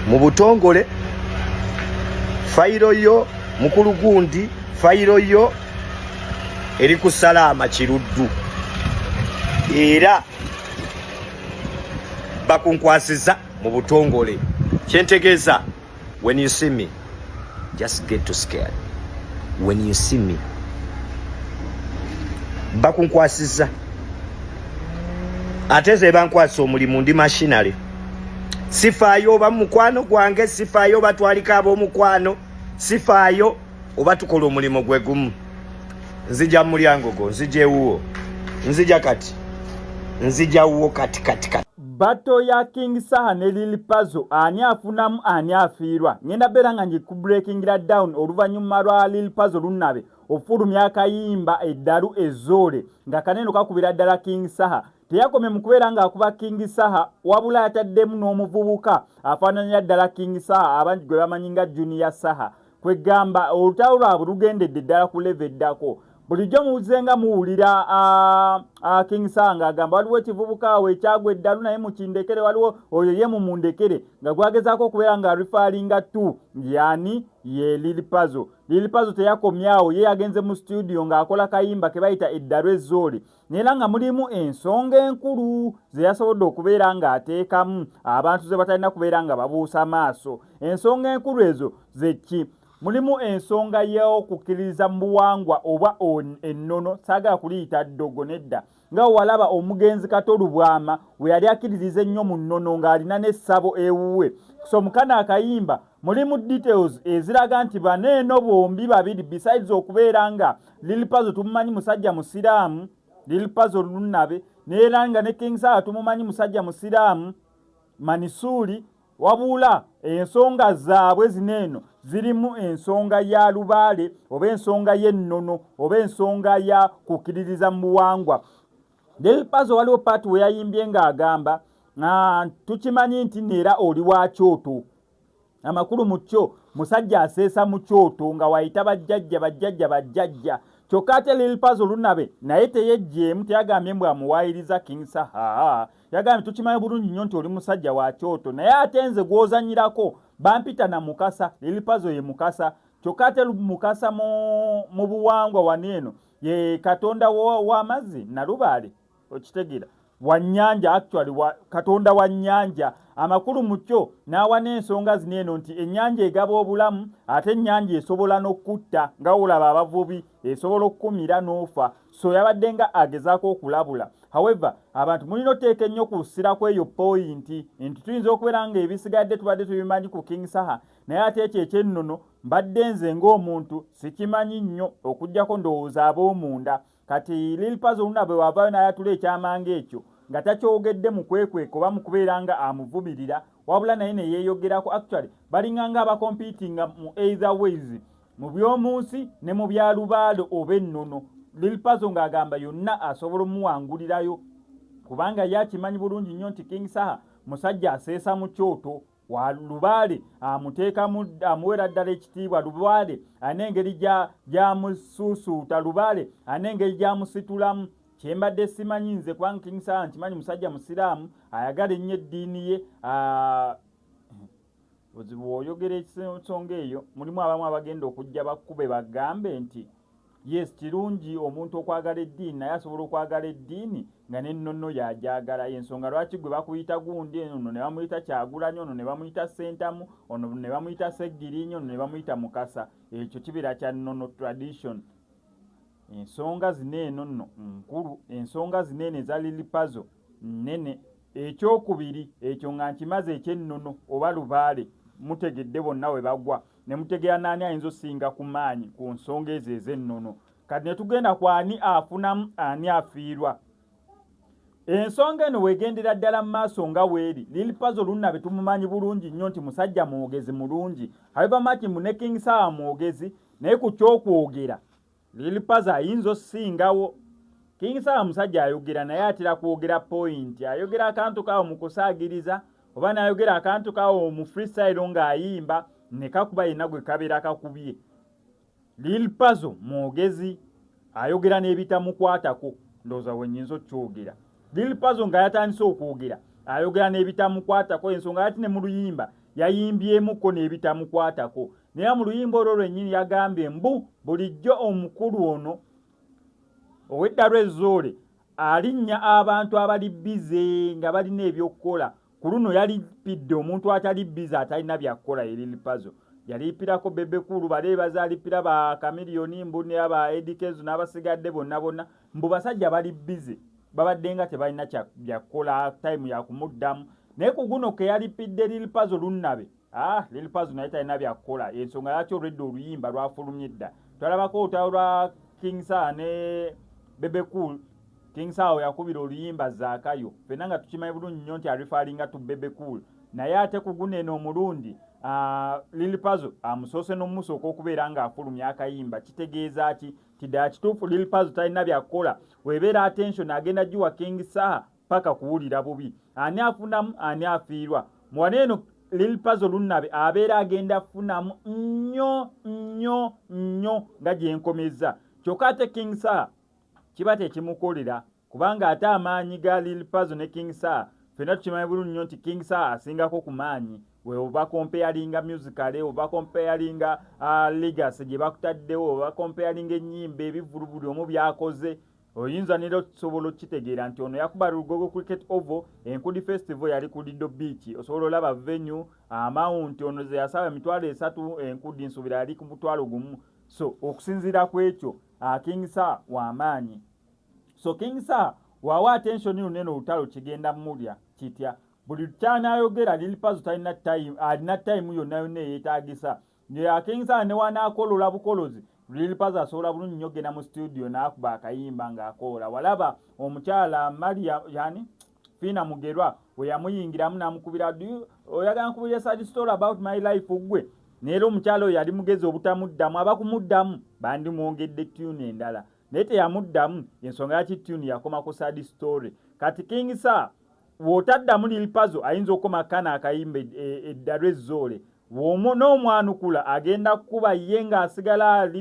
Mu butongole fayiro yo mukulu gundi, fayiro yo eri ku Salaama Kiruddu, era bakunkwasiza mu butongole. Kyentegeeza, when you see me, just get too scared. When you see me, bakunkwasiza, ate ze bankwasa omulimu, ndi machinery. Sifaayo oba mukwano gwange, sifaayo oba twaliko ab'omukwano, sifaayo oba tukola omulimu gwe gumu. Nzija mu mulyango gwo, nzija ewuwo, nzija kati, nzija wuwo kati kati kati. Battle ya King Saha ne Lil Pazo, ani afunamu, ani afiirwa? Ngenda beera nga ngikubreakingira down oluvannyuma lwa Lil Pazo Lunabe ofulumya akayimba Eddalu Ezoole, nga kaneno kakubira ddala King Saha. Teyakomye mu kubeera ng'akuba King Saha, wabula yataddemu n'omuvubuka afaananira ddala King Saha, abangi gwe bamanyi nga Junior Saha. Kwegamba olutalo lwabwe lugendedde ddala ku level eddako. Bulijjo muwuze nga muwulira King Saha ng'agamba waliwo ekivubuka awo ekyagwa eddalu, naye mukindekere, waliwo oyo ye mumundekere, nga gwagezaako okubeera nga referringa to yani ye Lil Pazo. Lil Pazo teyakomyawo, ye yagenze mu studio ng'akola kayimba ke bayita Eddalu Ezoole, naye nga mulimu ensonga enkulu ze yasobodde okubeera ng'ateekamu abantu ze batalina kubeera nga babuusa maaso. Ensonga enkulu ezo ze ki? Mulimu ensonga y'okukkiririza mu buwangwa oba ennono, saagala kuliyita ddogo, nedda, nga walaba omugenzi Kato Lubwama we yali akkiririza ennyo mu nnono ng'alina n'essabo ewuwe. So mukana akayimba mulimu details eziraga nti baneeno bombi babiri, besides okubeera nga Lil Pazo tumumanyi musajja musiraamu, Lil Pazo Lunabe, neera nga ne King Saha tumumanyi musajja musiraamu Manisuuli, wabula ensonga zaabwe zino eno zirimu ensonga ya lubaale oba ensonga y'ennono oba ensonga ya kukkiririza mu buwangwa. Lil Pazo waliwo part we yayimbye ng'agamba, tukimanyi nti neera oli wa kyoto. Amakulu mu kyo musajja aseesa mu kyoto nga wayita bajjajja, bajjajja, bajjajja. Kyokka ate Lil Pazo Lunabe naye teyejjeemu, teyagambye mbw amuwaayiriza King Saha. Yagambye, tukimanyi bulungi nnyo nti oli musajja wa kyoto, naye ate nze gw'ozanyirako bampita na Mukasa. Lil Pazo ye Mukasa, kyokka ate Mukasa mu buwangwa wano eno ye katonda w'amazzi Nalubaale, okitegeera, wa nnyanja, actually wa katonda wa nnyanja. Amakulu mu kyo n'awa n'ensonga zino eno nti ennyanja egaba obulamu, ate ennyanja esobola n'okutta, nga olaba abavubi, esobola okukumira n'ofa. So yabadde nga agezaako okulabula. However, abantu mulina oteeka ennyo ku ssira ku eyo point nti tuyinza okubeera nga ebisigadde tubadde tubimanyi ku King Saha, naye ate ekyo ekyennono mbadde nze ng'omuntu sikimanyi nnyo, okuggyako ndowooza ab'omunda. Kati Lil Pazo Lunabe wavaayo n'ayatula ekyamanga ekyo nga takyogedde mu kwekweka oba mu kubeera nga amuvumirira, wabula naye ne yeeyogerako. Actually balinga nga abacompetinga mu either ways, mu by'omu nsi ne mu byalubaale oba ennono. Lil Pazo ng'agamba yonna asobola omuwangulirayo, kubanga ye akimanyi bulungi nnyo nti King Saha musajja aseesa mu kyoto wa lubaale, amuteekamu, amuweera ddala ekitiibwa. Lubaale alina engeri gy'amusuusuuta, lubaale alina engeri gy'amusitulamu. Kyembadde simanyi nze, kubanga King Saha nkimanyi musajja musiraamu, ayagala ennyo eddiini ye. Ozibu oyogera ensonga eyo, mulimu abamu abagenda okujja bakkube bagambe nti yes, kirungi omuntu okwagala eddiini, naye asobola okwagala eddiini nga n'ennono yajagala. Ensonga lwaki gwe bakuyita gundi, ono ne bamuyita Kyagulanyi, ono ne bamuyita Sentamu, ono ne bamuyita Seggirinya, ono ne bamuyita Mukasa, ekyo kibeera kya nnono, tradition. Ensonga zino eno nno nkulu, ensonga zino eno eza Lil Pazo nnene. Ekyokubiri ekyo nga nkimaze, ekyennono oba lubaale, mutegedde bonna we bagwa ne mutegeera naani ayinza osinga ku maanyi ku nsonga ezo ez'ennono. Kati ne tugenda ku ani afunamu, ani afiirwa. Ensonga eno weegendera ddala mu maaso nga weeri, Lil Pazo Lunabe tumumanyi bulungi nnyo nti musajja mwogezi mulungi. However much mbu ne King Saha mwogezi, naye ku kyokwogera Lil Pazo ayinza osingawo King Saha. Musajja ayogera, naye atera kwogera point, ayogera akantu kawo mu kusaagiriza oba n'ayogera akantu kawo mu freestyle ng'ayimba ne kakuba yenna gwe kabeera kakubye. Lil Pazo mwogezi, ayogera n'ebitamukwatako. Ndowooza we nnyinza okukyogera. Lil Pazo nga yatandise okwogera, ayogera n'ebitamukwatako. Ensonga yati ne mu luyimba Yayimbyemuko n'ebitamukwatako, naye mu luyimba olwo lwennyini yagambye mbu bulijjo omukulu ono ow'eddalu ezzoole alinnya abantu abali busy nga balina ebyokukola. Ku luno yalipidde omuntu atali busy, atalina byakukola, ye Lil Pazo. Yalipirako Bebe Cool, bale bazalipira ba Chameleone, mbu ne aba Eddy Kenzo n'abasigadde bonna bonna, mbu basajja bali busy, babadde nga tebalina byakukola, time yakumuddamu. Naye ku guno ke yalipidde Lil Pazo lunnabe, ah, Lil Pazo naye talina byakukola. Ensonga lwaki olwedde oluyimba lwafulumye dda. Twalabako olutalo lwa King Saha ne Bebe Cool. King Saha yakubira oluyimba Zaakayo, ffenna nga tukimanyi bulungi nnyo nti areferringa to Bebe Cool. Naye ate ku guno eno omulundi, Lil Pazo amusoose n'omusooka okubeera ng'afulumya akayimba. Kitegeeza ki? Ti ddala kituufu Lil Pazo talina byakukola. Webeera attention agenda giwa King Saha paka kuwulira bubi. Ani afunamu, ani afiirwa? Muwana eno Lil Pazo lunnabe abeera agenda funamu nnyo nnyo nnyo nga gyenkomezza. Kyokka ate King Saha kiba tekimukolera, kubanga ate amaanyi ga Lil Pazo ne King Saha, ffenna tukimanyi bulungi nnyo nti King Saha asingako ku maanyi. We oba comparinga musically, oba comparinga legacy gye bakutaddewo, oba comparinga ennyimba, ebivvulu buli omu byakoze, oyinza nera okusobola okukitegeera nti ono yakuba Lugogo Cricket Oval, Enkudi Festival yali ku Lido Beach. Osobola olaba venue amount ono ze yasaba 30,000, Enkudi nsuubira yali ku 10,000. So okusinziira ku ekyo, King Saha w'amaanyi. So King Saha wawa attention lunene, olutalo kigenda mulya kitya? Buli kyanayogera Lil Pazo talina time, alina time yonna yonna eyeetagisa. King Saha ne wanaakolola bukolozi, Lil Pazo asobola bulungi nnyo genda mu studio n'akuba akayimba ng'akoola. Walaba omukyala Maria yani Fiina Mugerwa we yamuyingiramu n'amukubira, "Oyagala nkubira sad story about my life gwe?" Neera omukyala oyo yali mugezi obutamuddamu. Abakumuddamu bandimwongedde tune endala, naye teyamuddamu. Ensonga yaki? Tune yakoma ku sad story. Kati King Saha bw'otaddamu Lil Pazo, ayinza okukoma kana akayimba eddalu ezzoole n'omwanukula agenda kukuba ye ng'asigala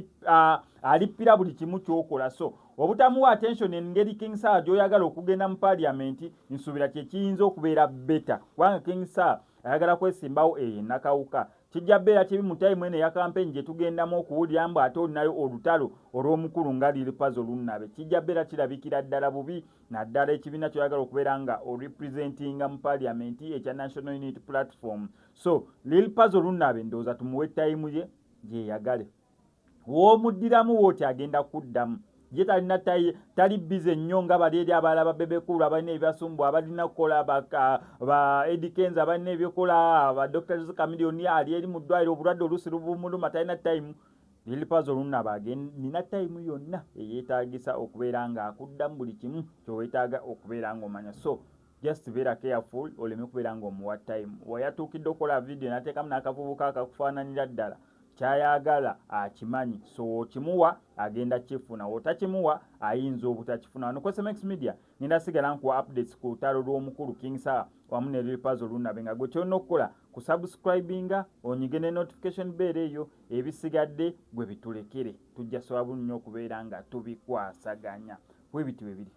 alippira buli kimu ky'okola. So obutamuwa attention engeri King Saha gy'oyagala okugenda mu parliament, nsuubira kyekiyinza okubeera better, kubanga King Saha ayagala kwesimbawo eyo enakawuka. Kijja beera kibi mu time eno eya campaign gye tugendamu okuwulira mbu ate olinayo olutalo olw'omukulu nga Lil Pazo lunnabe. Kijja beera kirabikira ddala bubi, naddala ekibiina kyoyagala okubeera nga orepresentinga mu parliament ekya National Unity Platform. So Lil Pazo lunnabe ndowooza tumuwe time ye gyeyagale. W'omuddiramu wooti agenda kuddamu ye talina, tali busy nnyo nga bali eri abalala ba Bebe Cool abalina ebyasumbu abalina kukola, ba Eddy Kenzo abalina ebyokola, ba Dr Jose Chameleone ali eri mu ddwaliro, obulwadde oluusi lubumuluma, talina time. Lil Pazo lunaba nina time yonna eyeetagisa okubeera ng'akuddamu buli kimu kyoweetaaga okubeera ng'omanya. So just beera careful oleme kubeera ng'omuwa time. Weyatuukidde okukola video n'ateekamu n'akavubuka akakufaananira ddala, kyayagala akimanyi. So okimuwa agenda kifuna, otakimuwa ayinza obutakifuna. Wano ku SMX Media ngenda sigala nkuwa updates ku lutalo lw'omukulu King Saha wamu ne Lil Pazo Lunabe, nga gwe kyolina okukola kusubscribinga, onyige ne notification bell eyo. Ebisigadde gwe bitulekere, tujja sobola bulungi okubeera nga tubikwasaganya. Bwe biti bwe biri.